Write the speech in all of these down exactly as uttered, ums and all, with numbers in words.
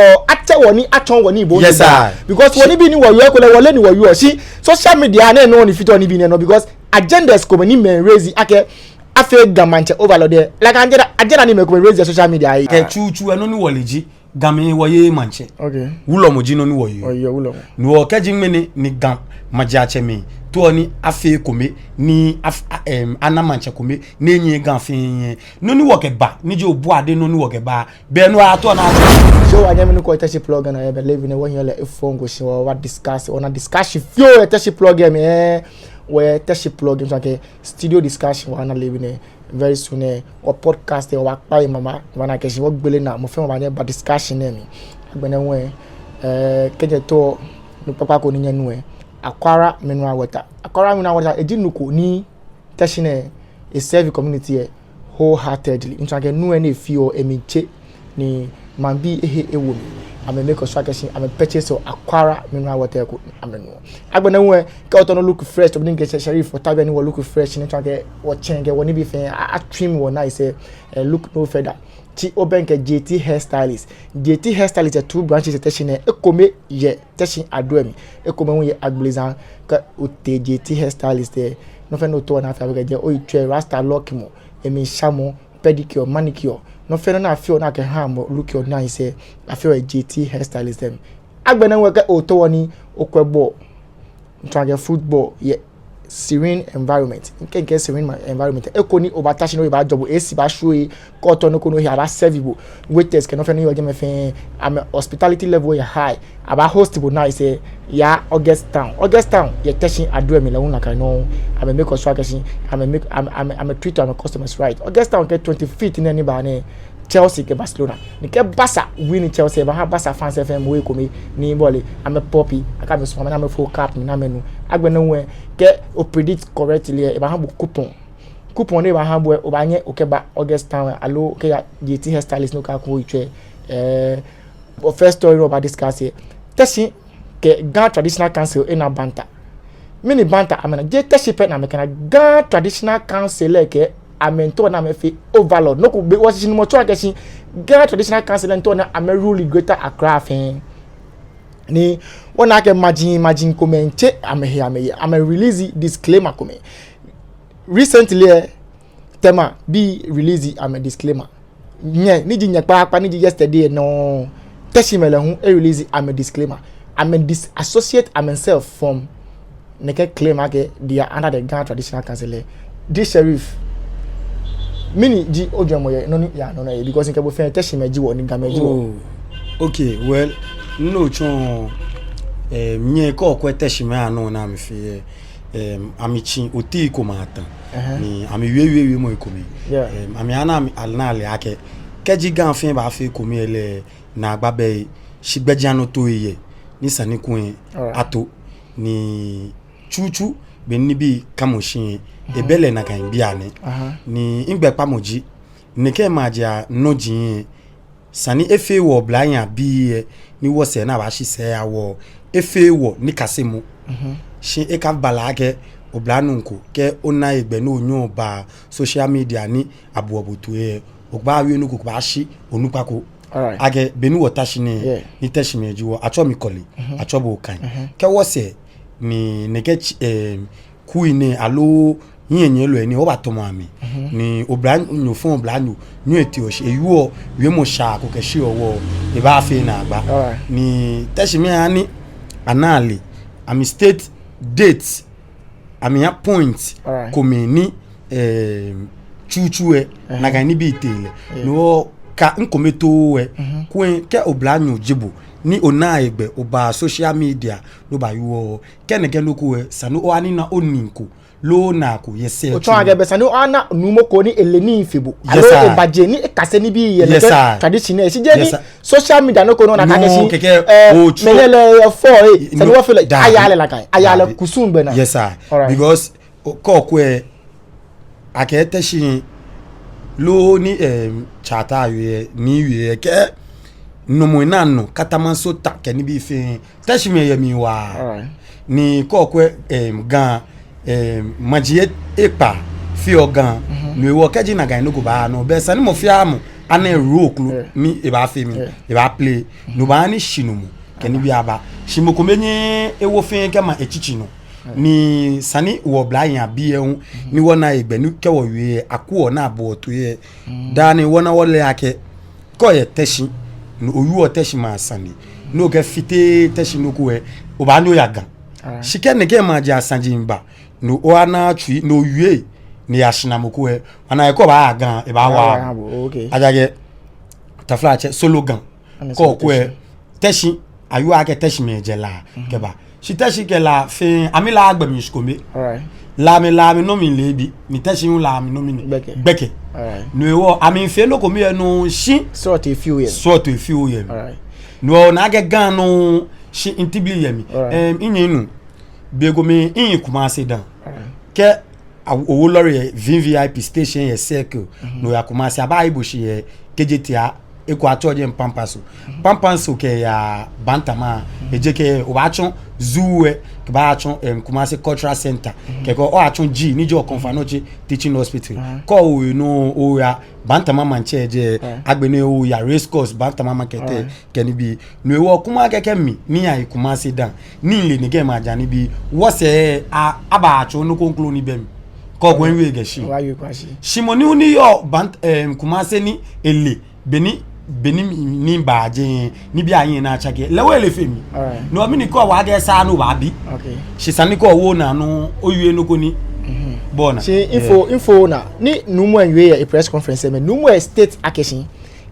Ɔ, atsɛ wɔ ni, atsɔɔ wɔ ni bo. Yes, sir. Because wɔnibii ni wɔyɔɔ, ekolɛ wɔleee ni wɔyɔɔ. Shi social media nɛɛ nɔ ni fiteɔ nibii nɛɛ nɔ, because agendas komɛi ni mɛi raise akɛ afee Ga maŋtsɛ overload lɛ. Like agenda, agenda ni mɛi komɛi raise yɛ social media lɛ. Kɛ tsutsu lɛ nɔ ni wɔle ji Gamɛi wɔyeee maŋtsɛ. Okay. Wulɔmɔ ji nɔ ni wɔyeɔ. Wɔyeɔ wulɔmɔ. No hewɔ kɛji ŋmɛnɛ ni Ga majiatsɛmɛi taoɔ ni afee ekome, ni af-, a-, em, ana maŋtsɛ kome, ni enyiɛ Ga fɛɛ lɛ, nɔ ni wɔkɛba, ni ji obuade nɔ ni wɔkɛba, be nɔ atɔ na. So wɔnyɛmi nɔ ko yɛ Teshie Plug nɔ yɛ biɛ, leebi nɛɛ wɔhiɛ lɛ efɔŋ ko shi wɔbaa discuss, wɔna discussion fioo yɛ Teshie Plug mli, eh, wɔyɛ Teshie Plug, so akɛ studio discussion wɔna leebi nɛɛ. Very soon, eh, wɔ podcast lɛ wɔbaakpa he mama, wɔna akɛ shi wɔgbele naa, mɔ fɛɛ mɔ baanyɛ aba discussion nɛɛ mli. Agbɛnɛ hu, eh, kɛjɛ tɔ, nɔ kpakpa ko ni nyɛnu lɛ, Aquara Mineral Water. Aquara Mineral Water, eji nɔ ko ni Teshie nɛɛ, e serve community lɛ wholeheartedly. Ntsɔ akɛ nu lɛ ni efeɔ lɛ emli tse, ni maŋbii ehe ewo mli. Amɛ make sure akɛ shi amɛ purchase Aquara Mineral Water ko amɛnu. Agbɛnɛ hu lɛ, kɛ otao ni o look fresh, tɔ bi ni kɛ Sheriff, otao be ni wɔ look fresh, ni tsɔɔ akɛ wɔtsɛ kɛ wɔnibii fɛɛ a, a trim wɔ nice, eh, look no further. Tsi obɛŋkɛ J T Hairstylist. J T Hairstylist yɛ two branches yɛ Teshie nɛɛ, ekome yɛ Teshie Adoemli, ekome hu yɛ Agblezaa. Kɛ otee J T Hairstylist lɛ, nɔ fɛɛ nɔ ni otaoɔ ni afee, abɛ kɛjɛ oyitswɛi, rasta lock mɔ, emli shamɔ, pedicure, manicure, nɔ fɛɛ nɔ ni afeɔ ni akɛhaa mɔ look-iɔ nice lɛ, afeɔ yɛ J T Hairstylist lɛ mli. Agbɛnɛ hu lɛ kɛ otaoɔ ni okwɛ ball, ntsɔ akɛ football yɛ serene environment, mikɛɛ mikɛɛ serene ma-, environment, eko ni obaata shi ni obaajɔ bo, A C baashwie, kɛ otaoɔ nɔ ko nɔ he abaa serve bo, waiters kɛ nɔ fɛɛ nɔ ni yɔɔ jɛmɛ fɛɛ, amɛ hospitality level yɛ high, abaa host bo nice lɛ, ya August Town. August Town yɛ Teshie Adoemli lɛ hu nakai nɔŋŋ. Amɛ make sure akɛ shi amɛ make, amɛ, amɛ, amɛ treat amɛ customers right. August Town kɛ twenty-fifth nɛɛ ni baa nɛɛ, Chelsea kɛ Barcelona. Ni kɛ Barca win Chelsea, ebaaha Barca fans fɛɛ mɔ ekome ni bɔle, amɛ pop, akɛ amɛsumɔ amɛ ni amɛfo cup ni amɛnu. Agbɛnɛ hu lɛ, kɛ o predict correctly lɛ, ebaaha bo coupon. Coupon ni ebaaha bo lɛ, obaanyɛ okɛba August Town lɛ, aloo okɛya J T Hairstylist ni okɛyakwɛ oyitswɛi. Eh, wɔ first story ni wɔbaa discuss lɛ, Teshie kɛ Ga Traditional Council ena banter. Mɛni banter amɛna? Jeee Teshie pɛ ni amɛkɛna, Ga Traditional Council lɛ kɛɛ amɛmiitao ni amɛfee overload. Nɔ ko be wɔshishinumɔ tsɔɔ akɛ shi Ga Traditional Council lɛ miitao ni amɛ rule Greater Accra fɛɛ. Ni wɔna akɛ maji, maji komɛi miitse amɛhe amɛye, amɛ release disclaimer komɛi. Recently lɛ, Tema bii release amɛ disclaimer. Nyɛ, ni ji nyɛ kpaakpa, ni ji yesterday nɔŋŋ, Teshie mɛi lɛ hu e release amɛ disclaimer. Amɛ disassociate amɛself from nɛkɛ claim akɛ they are under the Ga Traditional Council lɛ. This Sheriff, mɛni ji ojwɛŋmɔ yɛ nɔ ni yaa nɔ nɛɛ, because mikɛ bo fɛɛ Teshie mɛi ji wɔ ni Gamɛi ji wɔ. Oh, okay, well, no tsɔɔ, eh, nyɛ kɛ okwɛ Teshie mɛi anɔ ni amɛfee, eh, em, amɛtsi oti komɛi atã. Ɛhɛɛ. Ni amɛwie, wie, wiemɔi komɛi. Yeah. Em, amɛna amɛ, amɛna ale akɛ kɛji Ga fɛɛ baafee ekome lɛ, naagba bɛ, shi gbɛjianɔtoo yɛ, ni sane ko lɛ, alright, ato, ni tsutsu be ni nibii kamɔ shi lɛ, mhm, ebɛ lɛ nakai bianɛ. Aha. Ni migbɛkpamɔ ji, nɛkɛ maji anɔji lɛ, esa ni efee wɔ oblahii bii lɛ, ni wɔsɛɛ ni abaashi sɛɛ awo, efee wɔ nikasemɔ. Mhm. Shi ekabala akɛ oblanuu ko, kɛ ona hegbɛ ni onyɛɛɛ oba social media ni abuɔ bo toi lɛ, obaawie nɔ ko kɛbashi onukpa ko. Alright. Akɛ beni wɔta shi nɛɛ, yeah, ni Teshie mɛi ji wɔ, atsɛɔ mi Kɔle, mhm, atsɛɔ bo Okai. Mhm. Kɛ wɔsɛɛ ni nɛkɛ tsi-, em, kui nɛɛ aloo hiɛnyiɛlɔi nɛɛ, wɔbaatamɔ amɛ. Mhm. Ni oblanyo fɛɛ oblanyo, ni eteɔ shi, ewieɔ wiemɔ shaa ko kɛshiɔ wɔ, ebaafee naagba. Alright. Ni Teshie mɛi ani, ana ale, amɛ state date, amɛya point, alright, komɛi ni, em, tsutsu lɛ, ɛhɛɛ, nakai nibii tee lɛ. Yeah. No hewɔ ka mikometoo lɛ, mhm, kulɛ kɛ oblanyo ji bo, ni ona hegbɛ oba social media, ni obaawie, kɛ nɛkɛ nɔ ko lɛ, esa ni oha ni ana onii ko, loo naa ko, yes, sir. Otsɔɔ akɛ bɛ esa ni oha ni ana nuumo ko ni ele nii fe bo. Yes, sir. Aloo ebaje ni ekase nibii yɛ, yes, nɛkɛ, sir, tradition lɛ. Shi jeee, yes, ni sir, social media nɔ ko nɔ ni akɛɛ akɛ shi, no, kɛkɛ, eh, otsɔ mɛnɛ lɛ, eh, fɔ, eh, esa ni, no, wɔfee lɛ, dabi, aya lɛ nakai, aya lɛ, dabi, kusum gbɛ naa. Yes, sir. Alright. Because, o, kɛ okwɛ, akɛɛ Teshie, loo ni, em, Tsɛ Ataa wie, ni wie, kɛ nɔmɔ ni ana nɔ, Katamanso ta kɛ nibii fɛɛ, Teshie mɛi yɛ mli waa. Alright. Ni kɛ okwɛ, em, Ga, em, maji e-, ekpaa feɔ Ga. Mhm. No hewɔ kɛji nakai nɔ ko baaya nɔ, bɛ esa ni mɔ fɛɛ mɔ Anɛ role kroko ni ebaafee mli, ebaaplay. No baaha ni shinumɔ kɛ nibii aba. Shi mɔ kome nyɛŋ ewo fɛɛ kɛma etsitsi nɔ. Ni esa ni wɔ oblahii abii lɛ hu, ni wɔna hegbɛ ni kɛ wɔwie lɛ, akɛ wɔ ni abɔ toi lɛ, dani wɔna wɔle akɛ, kɛ oyɛ Teshie, ni owieɔ Teshie maŋ sane, ni okɛfite Teshie nɔ ko lɛ, obaanyɛ oya Ga. Shi kɛ nɛkɛ maji asaji miiba, ni obaana tsui, ni owie, ni eya shihilɛ mɔ ko lɛ, ana ekɔ baaya Ga, ebaawa. Ejaakɛ, taflatsɛ, solo Ga. Kɛ okwɛ, Teshie, ayeɔ akɛ Teshie mɛi jɛ La kɛba. Shi Teshie kɛ La fɛɛ, amɛ La gbɛ mli shi kome. La mli, La mli nɔ mli leebi, ni Teshie hu La mli nɔ mli ni gbɛkɛ. No hewɔ, amɛfee nɔ ko mli yɛ nɔ shi. Srɔto fioo yɛ mli. No hewɔ ona akɛ Ga nɔ shi ntibili yɛ mli. Em, minyɛmi nuu, be ko mli, mihi Kumasi dã. Kɛ a, owo lorry yɛ V V I P station yɛ Circle, ni oya Kumasi, abaayi bo shi yɛ Kejetia, eko atsɛɔ jɛi Pampaso. Pampaso kɛya Bantama, eje kɛ obaatsɔ zoo lɛ, kɛbaatsɔ, em, Kumasi Cultural Centre, kɛkɛ obaatsɔ G, ni ji Okomfo Anokye Teaching Hospital. Kɛ owie nɔ oya Bantama maŋtsɛ jɛ, agbɛnɛ oya Race Course, Bantama Market lɛ, kɛ nibii. No hewɔ Kumasi kɛkɛ mli, ni miyahi Kumasi dã, ni mile nɛkɛ maji anibii, wɔsɛɛ a, abaatsɔɔ nɔ kroko ni bɛ mli. Kɛ okwɛ miwie kɛshi. Shi mɔ ni hu ni yɔɔ Bant-, em, Kumasi ni ele, be ni, be ni mi, ni mibaa jɛi, nibii ahiɛ ni atsake. Lɛ hu ele fe mi. No hewɔ mɛni kɛ owa akɛ esa ni obaabi. Shi esa ni kɛ owo naa nɔ, owie nɔ ko ni. Bɔ ona. Shi info, info naa. Ni Numo lɛ wie yɛ press conference lɛ mli. Numo lɛ state akɛ shi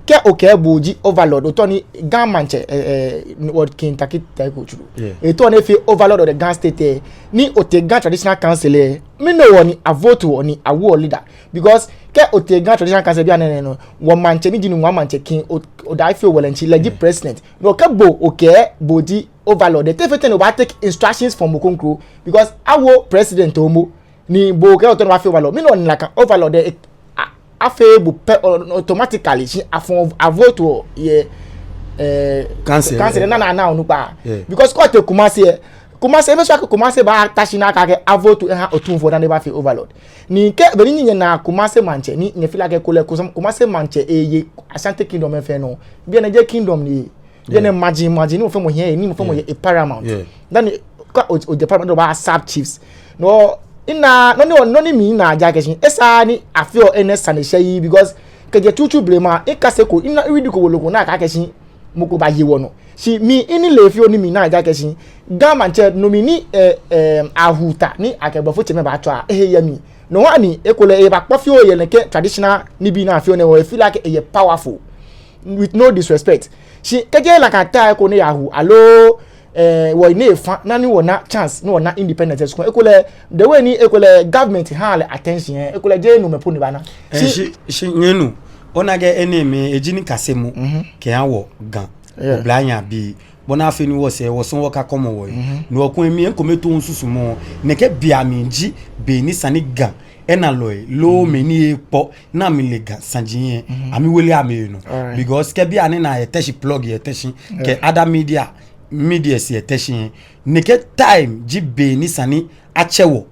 kɛ okɛɛ bo ji overlord, otao ni Ga maŋtsɛ, eh, eh, wɔ King Tackie Teiko Tsuru. Etao ni efee overlord of the Ga state lɛ. Ni otee Ga Traditional Council lɛ, mɛni hewɔ ni avote wɔ ni awoɔ leader? Because kɛ otee Ga Traditional Council bianɛ nɛɛ nɔ, wɔ maŋtsɛ ni ji Nungua maŋtsɛ King O-, Odaifio Welentsi lɛ ji president. No hewɔ kɛ bo okɛɛ bo ji overlord lɛ, te fee tɛŋŋ ni obaa take instructions from mɔ kroko? Because awo president momo. Ni bo kɛ otao ni obaafee overlord. Mɛni hewɔ ni nakai overlord lɛ, a, afee bo pɛ, o, automatically, shi afɔ, avote wɔ yɛ, eh, council, council lɛ, na, na, na, onukpa. Because kɛ otee Kumasi lɛ, Kumasi, ebɛ sure akɛ Kumasi baata shi ni akɛɛ akɛ avote aha Otumfuo dani ebaafee overlord. Ni kɛ, be ni nyɛna Kumasi maŋtsɛ, ni nyɛfeel akɛ ekolɛ Kum-, Kumasi maŋtsɛ eye Ashanti Kingdom lɛ fɛɛ nɔ. Bianɛ jeee kingdom ni. Bianɛ maji, maji, ni mɔ fɛɛ mɔ hiɛ, ni mɔ fɛɛ mɔ yɛ e paramount. Dani, kɛ o, ojɛ paramount, obaa sub chiefs. No, ina, nɔ ni, nɔ ni mina ji akɛ shi, esa ni afee enɛ sane shɛ yi, because kɛjɛ tsutsu blema, ekase ko, ina, iwidi ko wolo ko, ni akɛɛ akɛ shi, mɔ ko baaye wɔnɔ. Shi mi, minilee fioo ni mina ji akɛ shi, Ga maŋtsɛ, no mli ni, eh, eh, ahuta, ni akɛ blɔfo tsɛmɛi baatswa, ehe yɛ mli. No hewɔ ni, ekolɛ, ebaakpɔ fioo yɛ nɛkɛ traditional nibii ni afeɔ nɛɛ hewɔ, efeel akɛ eyɛ powerful. With no disrespect. Shi kɛjɛ nakai time ko ni eyahu, aloo, eh, wɔyi ni efa, ni wɔna chance, ni wɔna independence, ekolɛ, the way ni ekolɛ government ha lɛ attention lɛ, ekolɛ jeee no mɛi po ni baana. Eh, shi, shi, shi, nyɛnu, ona akɛ enɛɛmɛi, eji nikasemɔ, kɛha wɔ Ga, oblahii abii, bɔ ni afee ni wɔsɛɛ, wɔsɔŋŋ wɔkakɔmɔ wɔhe. Ni wɔkɔɛ mli, ekomɛi too susumɔ, nɛkɛ bei amli ji, be ni esa ni Ga, enalɔi, loo mɛi ni ekpɔ, ni amɛle Ga saji lɛ, amɛwele amɛhe nɔ. Because kɛ bianɛ naa yɛ Teshie Plug yɛ Teshie, kɛ other media, medias yɛ Teshie lɛ, nɛkɛ time ji be ni esa ni atsɛ wɔ.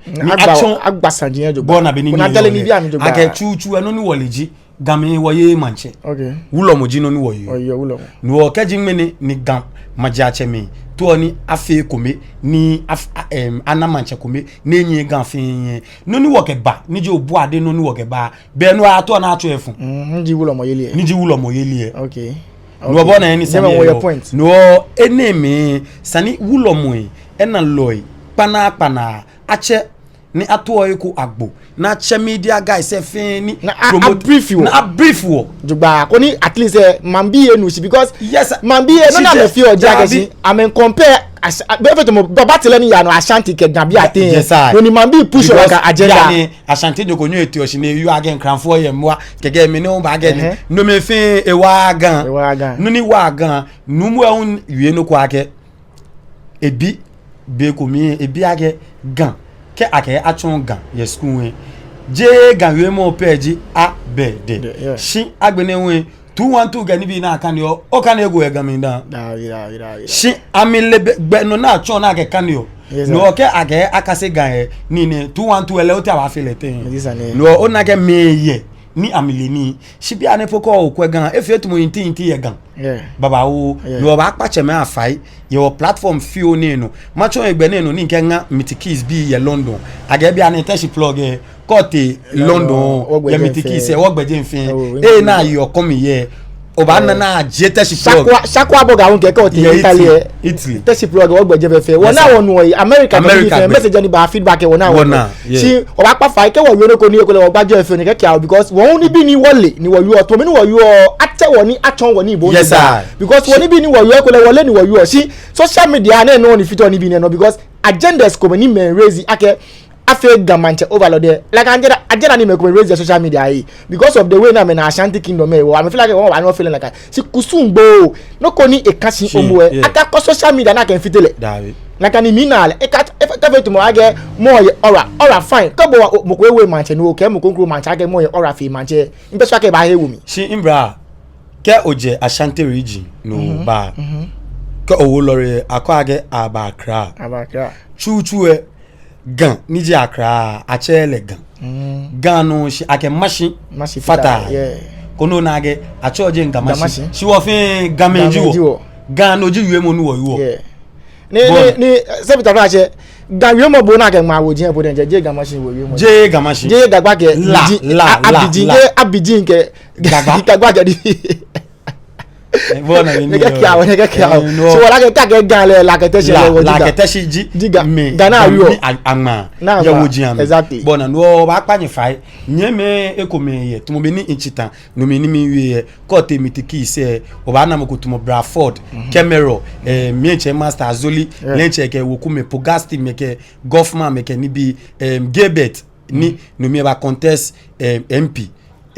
Ni agba, atsɔɔ, agba saji lɛ jogbaŋŋ. Bɔ ni abe ni ni yɔɔ lɛ. Akɛ tsutsu lɛ nɔ ni wɔle ji, Gamɛi wɔyeee maŋtsɛ. Wulɔmɔ ji nɔ ni wɔyeɔ. Ni wɔkɛji ŋmɛnɛ ni Ga majiatsɛmɛi taoɔ ni afee ekome, ni af-, a-, em, ana maŋtsɛ kome, ni enyiɛ Ga fɛɛ. Nɔ ni wɔkɛba, ni ji obuade nɔ ni wɔkɛba, be nɔ atao ni atsɔ efɔŋ. Ni ji wulɔmɔ yeli lɛ. Ni ji wulɔmɔ yeli lɛ. No hewɔ bɔ ni ni sane lɛ yɔɔ. No hewɔ enɛɛmɛi, esa ni wulɔmɛi, enalɔi, kpanaa kpanaa, atsɛ ni ato eko agbo, ni atsɛ media guys lɛ fɛɛ ni promote, a-brief wɔ. Ni a-brief wɔ. Jogbaŋŋ, koni at least, eh, maŋbii lɛ anu shishi, because maŋbii lɛ, nɔ ni amɛfeɔ ji akɛ shi, amɛ compare, be fɛɛ tamɔ, baba tɛlɛ ni yaa nɔ Ashanti kɛ Ga bianɛ. No ni maŋbii push wɔ ka agenda. Ashanti joko nyo eti oshi ni yɔɔ akɛ Nkranfoɔ yɛ mwa, kɛkɛ mɛi nɛɛ hu baa akɛ, no mɛi fɛɛ ewa Ga. Ewa Ga. No ni wa Ga, Numo lɛ hu wie nɔ ko akɛ, ebi, be ko mli ebi akɛ Ga, kɛ akɛɛ atsɔɔ Ga yɛ school lɛ, jeee Ga wiemɔ pɛ ji A B D. Shi agbɛnɛ hu, two one two kɛ nibii ni akaneɔ, okaneee eko yɛ Ga mli dã. Shi amɛle be, gbɛ nɔ ni atsɔɔ ni akɛkaneɔ. No hewɔ kɛ akɛɛ akase Ga lɛ, ni nɛɛ two one two lɛ, ote abaafee lɛ tɛŋŋ? No hewɔ ona akɛ mɛi yɛ ni amɛle nii. Shi bianɛ po kɛ okwɛ Ga, efee tamɔ inti inti yɛ Ga. Yeah. Babaoo, Yeah. ni wɔbaakpa tsɛmɛi afai yɛ wɔ platform fioo nɛɛ nɔ. Matsɔ hegbɛ nɛɛ nɔ ni mikɛŋa Mitty Keys bii yɛ London. Akɛ bianɛ Teshie Plug lɛ, kɛ otee London, London, wɔgbɛjeŋ yɛ Mitty fɛɛ. Keys lɛ, wɔgbɛjeŋ fɛɛ. Oh, Ee, na yɔɔ kɔmi yɛ. Obaana Eh. na ajie Teshie Plug. Shakwa, shakwa bɔ Ga hu kɛ, kɛ otee Yɛ Italy Italy, lɛ. Italy. Teshie Plug wɔgbɛjeŋ fɛɛ. Yes, Wɔna sir. wɔnu wɔyi, America, America mɛi fɛɛ, gbɛ. message ni baa feedback lɛ, wɔna wɔnu. Wɔna, yeah. Shi, wɔbaakpa fai, kɛ wɔwie nɔ ko ni ekolɛ wɔbaajɔɔ fɛɛ ni kɛkɛ awo, because wɔhu nibii ni wɔle, ni wɔyɔɔ, tamɔ bɔ ni wɔyɔɔ, atsɛ wɔ ni atsɔɔ wɔ ni bo Yes, ni ba. sir. Because wɔ nibii ni wɔyɔɔ, ekolɛ wɔle ni wɔyɔɔ. Shi, social media nɛɛ nɔ ni fiteɔ nibii nɛɛ nɔ, because agendas komɛi ni mɛi raise akɛ afee Ga Maŋtsɛ overload lɛ. Like agenda, agenda ni mɛi komɛi raise yɛ social media lɛ. Because of the way ni amɛna Ashanti Kingdom lɛ, wɔ, amɛfeel like wɔ, wɔ, amɛfeel like. Shi kusum gbo, nɔ ko ni eka shi Shi, omo lɛ. yeah. Akakɔ social media ni akɛfite lɛ. Dabi. Nakai ni mina lɛ. Eka, eka, ekafee tamɔ akɛ mɔ yɛ Ɔra, Ɔra fine. Kɛ bo wa, o, mɔ ko ewo maŋtsɛ ni okɛɛ mɔ kroko maŋtsɛ akɛ mɔ yɛ Ɔra fee maŋtsɛ. Mpɛ sɔ akɛ baahe wo mi. Shi mibra, kɛ ojɛ Ashanti region ni oba. Mhm. Kɛ owo lɔle, akɔ akɛ aba Accra. Aba Accra. Tsutsu lɛ, Ga ni ji Accra, atsɛɛɛ lɛ Ga. Mm. Ga nɔ shi akɛ Mashi Mashi fata. fata, yeah. Koni ona akɛ atsɛɔ jeŋ Ga Mashi. Ga Mashi. Shi wɔ fɛɛ Gamɛi ji Gamɛi ji wɔ. wɔ. Ga nɔ ji wiemɔ ni wɔwieɔ. Yeah. Ni, Bɔ ni, ni, sɛbi tafla tsɛ, Ga wiemɔ bo ni akɛŋmaa woji lɛ po diɛŋtsɛ, jeee Ga Mashi wiemɔ. Jeee Ga Mashi. Jeee Ga gbakɛ, La, di, la, a, a, la, abidi, la. jeee abidi kɛ, Ga gba. Ga gbakɛ di. Eh, bɔ ni Nɛkɛ kɛɛ awo, nɛkɛ kɛɛ awo. Eh, no. So, wala kɛ, kɛ, kɛ Ga lɛ, la kɛ Teshie La, lɛ, wɔ la Ga. kɛ Teshie ji. Ji Ga. Mɛi, Ga ni awieɔ. Ni a-, aŋmaa. Ni aŋmaa. Yɛ woji amli. Exactly. Bɔ ni no, wɔbaakpa nyɛ fai. Nyɛmɛi ekomɛi yɛ, tamɔ bɔ ni mitsi ta, no mli ni miwie lɛ, kɛ otee Mitty Keys lɛ, obaana mɔ ko tamɔ Bradford, Mhm. Kemero, eh, Mientsɛ Master Azoli, Yeah. Lɛntsɛ kɛ wekumɛi, Pogasti mɛi kɛ, Goffman mɛi kɛ nibii, eh, Gilbert, ni, Mm. no mli eba contest, eh, M P.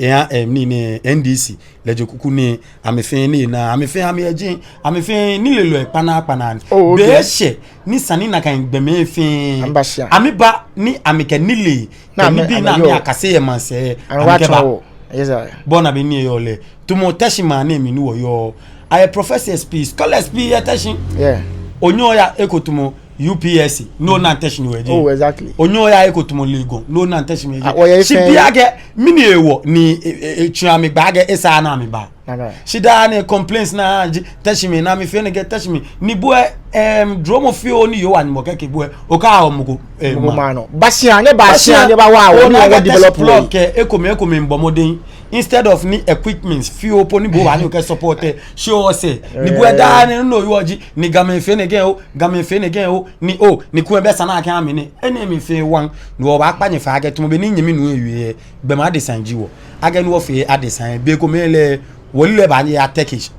Eha, em, nii nɛɛ N D C, lɛ ji kuku nɛɛ, amɛ fɛɛ ni na, amɛ fɛɛ amɛyɛ jeŋ, amɛ fɛɛ nilelɔi kpanaa kpanaa ni. Oh, okay. Be eshɛ, ni esa ni nakai gbɔmɛi fɛɛ. Amɛba shia. Amɛba ni amɛkɛ nilee, Na kɛ amɛ, nibii ni amɛyɔɔ. amɛyakase yɛ maŋsɛɛ, Amɛba amɛkɛba. tsɔɔ wɔ. Yes, sir. Bɔ ni bɔ ni eyɔɔ lɛ. Tamɔ Teshie maŋ nɛɛ mli ni wɔyɔɔ. Ayɛ professors pii, scholars pii yɛ Teshie. Yeah. Onyɛŋ oya he ko tamɔ U P S C, ni onaaa Teshie ni wɔyɛ jɛi. Oh, exactly. Onyɛŋ oya he ko tamɔ Legon, ni onaaa Teshie ni wɔyɛ jɛi. Ah, wɔyɛ Shi fɛɛ. bianɛ, mɛni hewɔ ni, e, e, e, tsɔɔ amɛgba akɛ esa ni amɛba. Nakai. Shi daa nɛɛ complaints ni aji, Teshie mɛi ni amɛfee nɛkɛ, Teshie mɛi. Ni bo lɛ, em, dromɔ fioo ni yɔɔ wa ni mɔ kɛkɛ bo lɛ, okɛwo mɔ ko, em, Mɔ ko ma. ma nɔ. Ba shia, nyɛba Ba shia, shia. nyɛbawa wɔ, Ona ni akɛ wɔkɛ Teshie develop Plug wɔ. kɛ, ekomɛi, ekomɛi bɔ mɔdɛŋ. Instead of ni equipments fioo po ni bo obaanyɛ okɛ support lɛ, shi osɛɛ. Ni bo lɛ Eh. daa nɛɛ nɔ ni oyɔɔ ji, ni Gamɛi fee nɛkɛ oo, Gamɛi fee nɛkɛ oo, ni oo, ni kulɛ bɛ esa ni akɛha mi nɛɛ. Enɛɛmɛi fɛɛ wa, ni wɔbaakpa nyɛ fai akɛ tamɔ bɔ ni nyɛmi nuu lɛ wie lɛ, gbɔmɔ adesa ji wɔ. Akɛ ni wɔfee adesa lɛ, bei komɛi lɛ, wɔlilɛi baanyɛ ya Turkish.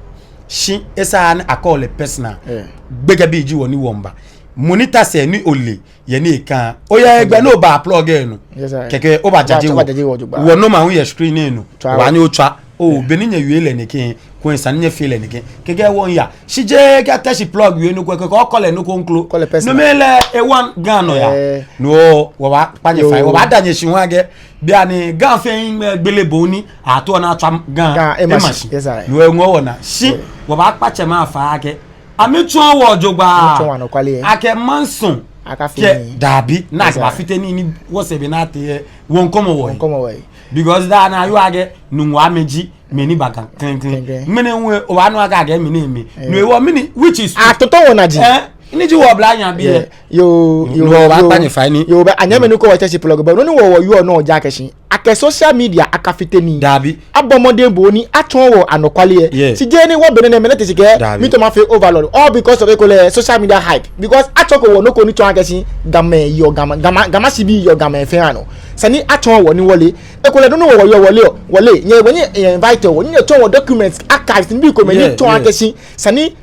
Shi esaaa ni akɛɛ lɛ personal. Eh. Gbekɛbii ji wɔ ni wɔmiiba. Mɔ ni ta sɛɛ ni ole, yɛ ni eka. Oya hegbɛ ni oba Plug lɛ nɔ. Yes, sir. Kɛkɛ obajaje Oba, wɔ. obajaje wɔ jogbaŋŋ. Wɔ number hu yɛ screen lɛ nɔ. Tswa Obaanyɛ otswa. Oo, Yeah. bɔ ni nyɛwie lɛ nɛkɛ, kulɛ esa ni nyɛfee lɛ nɛkɛ. Kɛkɛ wɔya. Shi jeee akɛ Teshie Plug wie nɔ ko, kɛkɛ okɔ lɛ nɔ ko ŋklo. Kɔ lɛ personal. No mli lɛ, ewa Ga nɔyaa. Eh. No, wɔbaakpa nyɛ fai. Yoo. Wɔbaada nyɛ shi waa akɛ, bianɛ Ga fɛɛ egbele bɔ ni, ato na atswa Ga, Ga, ema ema shi. shi. Yes, sir. No, eŋɔɔ wɔnaa. Shi, Yeah. wɔbaakpa tsɛmɛi afai akɛ, amɛtsɔɔ wɔ jogbaŋŋ. Amɛtsɔɔ wɔ anɔkwale lɛ. Akɛ maŋsɔ. Akafee Kɛ nii. dabi, ni Yes, sir. akɛbafite nii ni wɔsɛɛ be ni atee lɛ, wɔŋkɔmɔ wɔhe. Wɔŋkɔmɔ wɔhe. Because daa nɛɛ ayɔɔ akɛ, Nuŋua mɛi ji, mɛi ni ba Ga klɛŋklɛŋ. Klɛŋklɛŋ. Mɛni hu, obaanu akɛ akɛ mɛni mɛi. Eh. No hewɔ mɛni, which is Atɔtɔ wɔnaji. Eh, ni ji wɔ oblahii abii lɛ. Yeah. Yoo, No yoo, wɔbaakpa yoo. nyɛ fai ni. Yoo, bɛ, anyɛmɛi ni kɔ wɔ Teshie Plug, bɛ, nɔ ni wɔ, wɔyɔɔ nɔ ji akɛ shi. Akɛ social media akafite nii. Dabi. Abɔ mɔdɛŋ bɔ ni atsɔɔ wɔ anɔkwale lɛ. Yeah. Shi jeee ni wɔ be nɛɛ nɛɛ mɛi nɛɛ te shi kɛ, Dabi. miitao mafee overload. All because of ekolɛ social media hype. Because atsɔɔko wɔ nɔ ko ni tsɔɔ akɛ shi Gamɛi yɔɔ Ga, Ga, Ga Mashi bii yɔɔ Gamɛi fɛɛ anɔ. Esa ni atsɔɔ wɔ ni wɔle. Ekolɛ nɔ ni wɔ, wɔyɔɔ wɔleɔ, wɔle. Nyɛ, wɔ nyɛ, nyɛ invite wɔ, nyɛtsɔɔ wɔ documents, archives, nibii komɛi ni Yeah, tsɔɔ yeah. akɛ shi. Esa ni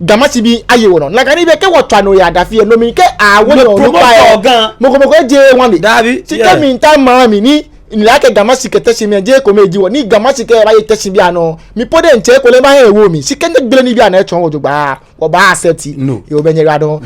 Ga Mashi bii aye wɔnɔ. Nakai ni bɛ kɛ wɔtswa nɔ yɛ adafi lɛ, no mli kɛ awo No nɔ, no promote kpa lɛ. Ga. Mɔ ko mɔ ko ejeee one day. Dabi, Shi yeah. kɛ miitao maha mi ni, ni akɛ Ga Mashi kɛ Teshie mli lɛ, jeee ekome ji wɔ. Ni Ga Mashi kɛ baye Teshie bii anɔ, mi po diɛŋtsɛ ekolɛ maha ewo mi. Shi kɛ nyɛgbele nibii anaa nyɛtsɔɔ wɔ jogbaŋŋ, wɔbaa accept. No. Yoo, bɛ nyɛyiwaladɔŋŋ.